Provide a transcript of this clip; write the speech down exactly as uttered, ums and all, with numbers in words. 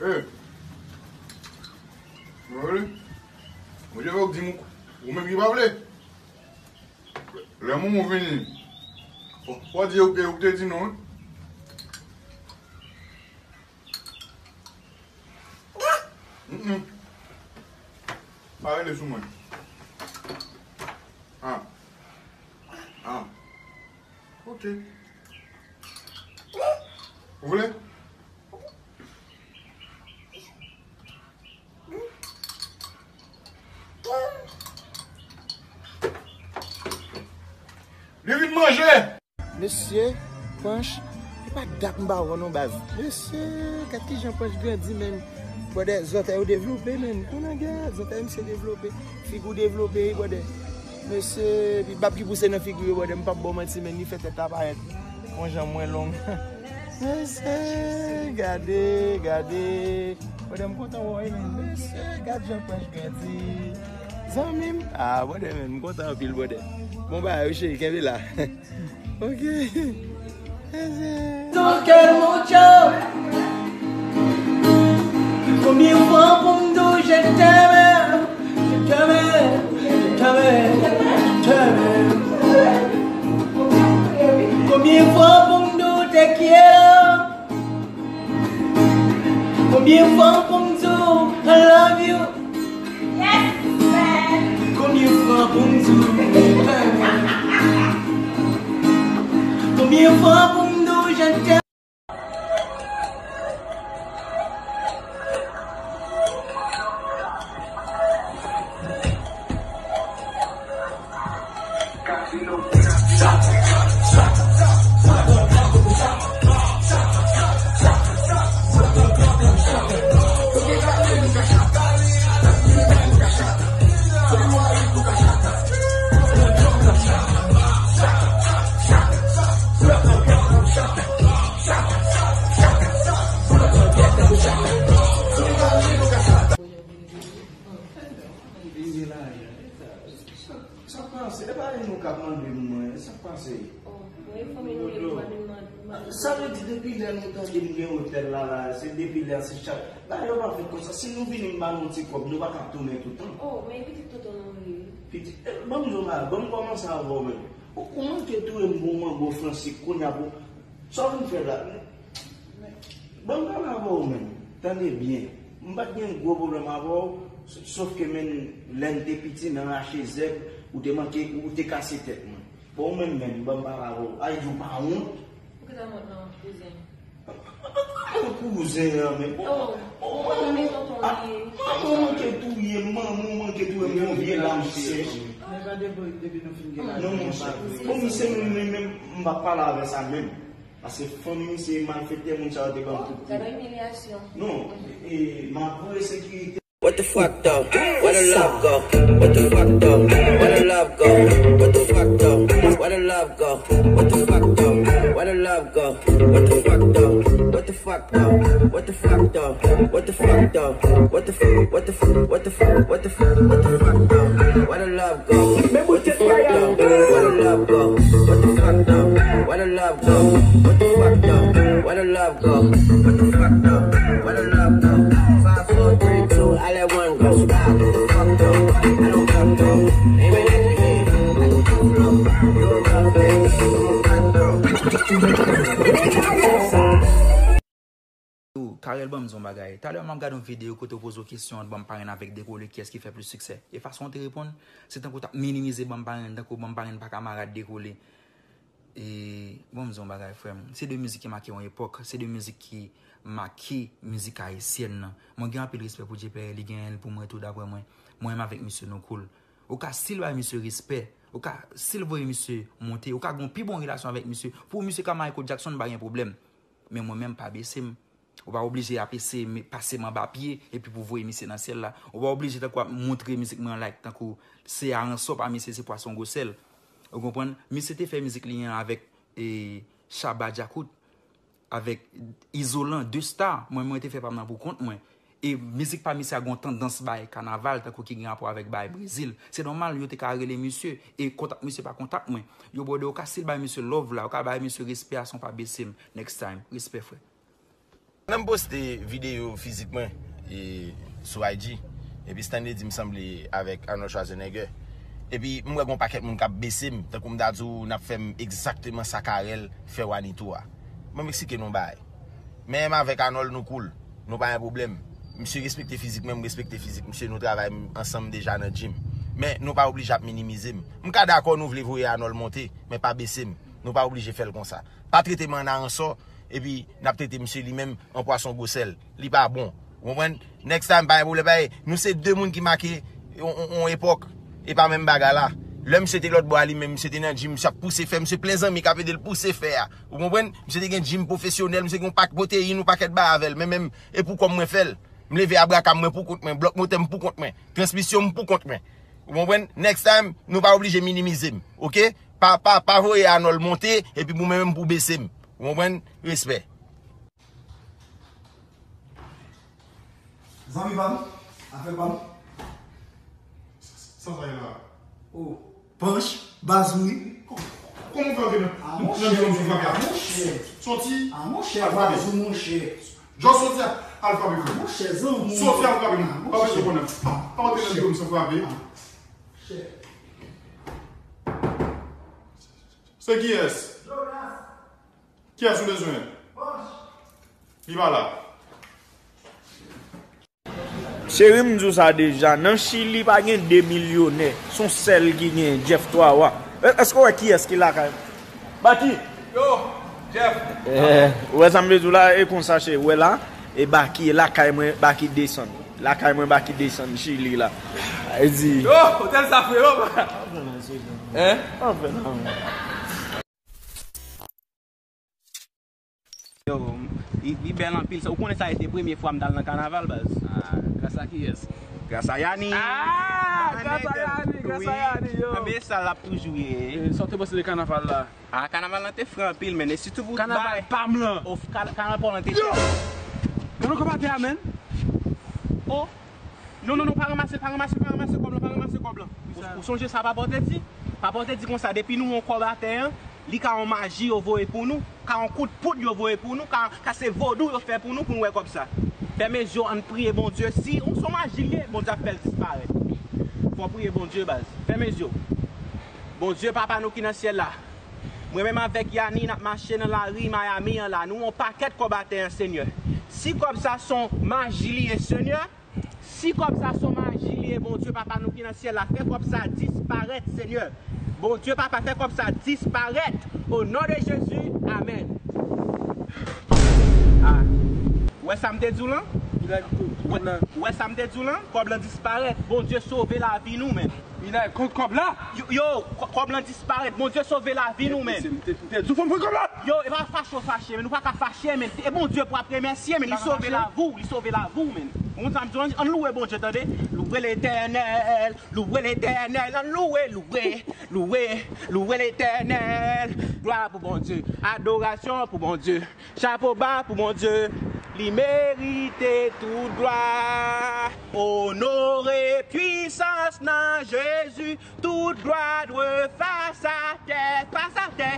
Hey. Mwen vle. Mwen te fè w di m ou menm ki pa vle. Lè moun ou vini, fò, fò di yo ke ou te di non, wi. Mm-mm. Pa rele sou mwen. Ah. Ah. Ok. Ou vle? Li vin manje! Mesye, Panch, e pa dat m pa wè w non baz. Mesye, gad kijan Panch grandi, menn. Bwòdè, zòtèy ou devlope, menn. Kounye a, zòtèy misye devlope. Figi w devlope, wi, bwòdè. Mesye, epi bab ki pouse nan figi w yo, bwòdè, m p ap ba w manti, menn, li fè tèt la parèt yon jan mwen long. Mesye, gade, gade. Bwòdè, m kontan wè w, wi, menn. Mesye, gad jan Panch grandi. Zanmi m. Ah, bwòdè, menn, m kontan anpil, bwòdè. Bon bagay, wi, cheri, kenbe la. Ok. Ton kè, mon tchou. Konbyen fwa pou m di w je t'aime, je t'aime, je t'aime, je t'aime. Konbyen fwa pou m di w te quiero? Konbyen fwa pou m di w I love you? Yes, man. Konbyen fwa pou m di w je t'aime? Konbyen fwa pou m di w je t'aime? Sa k pase? E pa li nou k ap mande m mwen. Sa k pase? Oh, mwen fanmi nou ye pou mande m mande. Sa vle di depi lè nou tande m gen otèl la, la, se depi lè se chak. Bagay yo pa fèt konsa. Si nou vini m ba nou ti kòb, nou pa ka ap tounen toutan. Oh, men pitit tonton nou ye. Pitit, eh, ban m di w bagay, ban m kòmanse avè w menm. Ou, ou manke touye m bon mango Fransi kounye a pou. Sa w vin fè la? Ban m pale avè w menm. Tande byen. M pa t gen gwo pwoblèm avè w, s-, sof ke menm lè n te piti, nan rache zèb, ou te manke, ou te kase tèt mwen. Bon, ou menm menm, ban m pale avè w. Ay, di w pa wont. Ou gentan wont non, kouzen. Kouzen an, men. Oh, oh, manman, manman manke touye m, manman manke touye m, yon vye lam sèch. Men pa depi, depi nou fin gen lajan. Non, monchè. Bon, misye menm, menm, menm, m pa pale avè sa menm. Paske fanmi misye malfektè, moun sa yo te ban m kout pye. Gade imilyasyon. Non, e, m ap voye sekirite. What the fuck though? Where the love go? What the fuck though? Where the love go? What the fuck though? Where the love go? What the fuck though? Where the love go? What the fuck though? What the fuck though? What the fuck though? What the fuck though? What the fuck? What the fuck? What the fuck? What the fuck? What the fuck though? Where the love go? What the fuck though? Where the love go? What the fuck though? Where the love go? What the fuck though? Where the love go? What the fuck though? Where the love go? Five, four, three, two, I let one go. Stop. What the fuck though? I don't fuck though. Aiming at the head. I can flow. You a rough thing. You a fuck though. Yo, Carel, ban m di yon bagay. Talè m ap gade yon videyo kote w poze w kesyon ant Banm Parenn avèk Dekole, kiyès ki fè plis siksè. E fason w te reponn, se tankou w t ap minimize Banm Parenn, tankou Banm Parenn pa kamarad Dekole. E, ban m di yon bagay, frè m. Se de mizik ki make yon epòk, se de mizik ki make mizik ayisyèn nan. Mwen gen anpil respè pou Djeplè, li genyen l pou mwen tou, daprè mwen. Mwen menm avèk misye nou cool. Ou ka still bay misye respè, ou ka still voye misye monte, ou ka gen yon pi bon relasyon avèk misye. Pou misye ka Michael Jackson, pa gen pwoblèm. Men mwen menm, pa bese m. Ou pa oblije ap eseye me-, pase m anba pye epi pou voye misye nan syèl la. Ou pa oblije tankou ap montre mizik mwen an like tankou se aransò pa misye, se pwason gwosè l. Ou konprann? Misye te fè mizik li an avèk, e, Shabba Djakout, avèk Izolan, de sta. Mwen, mwen te fè pa m nan pou kont mwen. E mizik pa misye a gen yon tandans bay kanaval, tankou ki gen rapò avèk bay Brezil. Se nòmal, yo te ka rele misye, e kontak misye pa kontak mwen. Yo, brother, ou ka still bay misye love la, ou ka bay misye respè a san w pa bese m. Next time, respè, frè. Pandan m poste videyo fizik mwen e, sou I G, epi Stanley di m sanble avèk Arnold Schwarzenegger. Epi m wè gen yon pakèt moun k ap bese m, tankou m ta di w n ap fè m egzakteman sa Carel fè Wanito a. Ban m eksplike nou yon bagay. Men m avèk Arnold, nou cool. Nou pa gen pwoblèm. Misye respekte fizik mwen, m respekte fizik misye, nou travay ansanm deja nan gym. Men nou pa oblije ap minimize m. M ka dakò nou vle voye Arnold monte, men pa bese m. Nou pa oblije fè l konsa. Pa trete m an aransò, epi n ap trete misye li menm an pwason gwosèl. Li pa bon. Ou konprann? Next time, pa gen pwoblèm, pa gen. Nou se de moun ki make yon, yon, yon epòk. E pa menm bagay la. Lè misye te lòt bò a li menm, misye te nan gym, misye ap pouse fè, misye plen zanmi k ap ede l pouse fè a. Ou konprann? Misye te gen gym pwofesyonèl, misye gen yon pak pwoteyin, yon pakèt bagay avè l. Men menm, e pou kò m mwen fè l. M leve abrakam mwen pou kont mwen, blòk motè m pou kont mwen, transmisyon m pou kont mwen. Ou konprann? Next time, nou pa oblije minimize m, oke? Pa, pa, pa voye Arnold monte, epi pou mwen menm pou bese m. Ou konprann? Respè. Zanmi pa m, afè pa m. Sa sa ye la? Oh, Panch, baz ou wi. Kòman w fè antre nan, nan biwo m sou frape a? Monchè. Soti. Ah, monchè, baz ou, monchè. Just soti al frape frè. Monchè, zanmi. Soti al frape m. Pa bezwen konnen. Pa antre nan biwo m san frape. Se kiyès? Kiyès ou bezwen? Li pa la. Cheri, m di w sa deja, nan Chili pa gen de milyonè, se yon sèl ki gen, Jeff Twa Wa. Èske w wè kiyès ki lakay? Baki! Yo, Jeff! Eh, ou wè sa m vle di w la, e konsa cheri, ou wè la, e Baki, e lakay mwen, Baki desann. Lakay mwen, Baki desann, Chili la. E di. Yo, otèl sa freman! Hein? Anfen non. Yo, li, li bèl anpil. Ou konnen sa a te premye fwa m t al nan kanaval, baz. Ah, gras a kiyès? Gras a Yani. Ah, gras a Yani, gras a Yani, yo. Anben sa l ap toujou ye. Eh, sa w te panse de kanaval la? Ah, kanaval lan te fre anpil, men. E sitou pou kanaval pa m lan. Kanaval pa w lan te fre. Yo! Gade kòb atè a, men. Oh. Non, non, non, pa ranmase, pa ranmase, pa ranmase kòb lan, pa ranmase kòb lan. Ou, ou sonje sa papa w te di? Papa w te di konsa, depi nou wè yon kòb atè an, li ka yon maji yo voye pou nou, ka yon kout poud yo voye pou nou, ka, ka se vodou yo fè pou nou, pou nou wè kòb sa. Fèmen zye w, ann priye Bondye. Si yon, se yon maji li ye, Bondye ap fè l disparèt. Fò w priye Bondye, baz. Fèmen zye w. Bondye, Papa nou ki nan syèl la, mwen menm avèk Yani, n ap mache nan lari Miami an la. Nou wè yon pakèt kòb atè an, Senyè. Si kòb sa se yon maji li ye, Senyè, Si kòb sa se yon maji li ye, Bondye Papa nou ki nan syèl la, fè kòb sa disparèt, Senyè. Bondye Papa, fè kòb sa disparèt. O non de Jezi, amèn. Ah. Ou wè sa m te di w lan? Ou wè, ou wè sa m te di w lan? Kòb lan disparèt. Bondye sove lavi nou, men. Minay, kò-, kòb la? Yo, yo, kò-, kòb lan disparèt. Bondye sove lavi nou, men. M te, m te, m te di w fò m pran kòb la. Yo, e pa fache w fache, men. Nou pa ka fache, men. E Bondye pou ap remèsye, men. Li sove lavi w, li sove lavi w, men. Ou konn sa m di w, ann louwe Bondye, tande. Louwe Letènèl, louwe Letènèl, ann louwe, louwe, louwe, louwe Letènèl. Glwa pou Bondye, adorasyon pou Bondye. Chapo ba pou Bondye, li merite tout glwa. Onore, pwisans nan Jezi, tout glwa dwe fas atè, fas atè.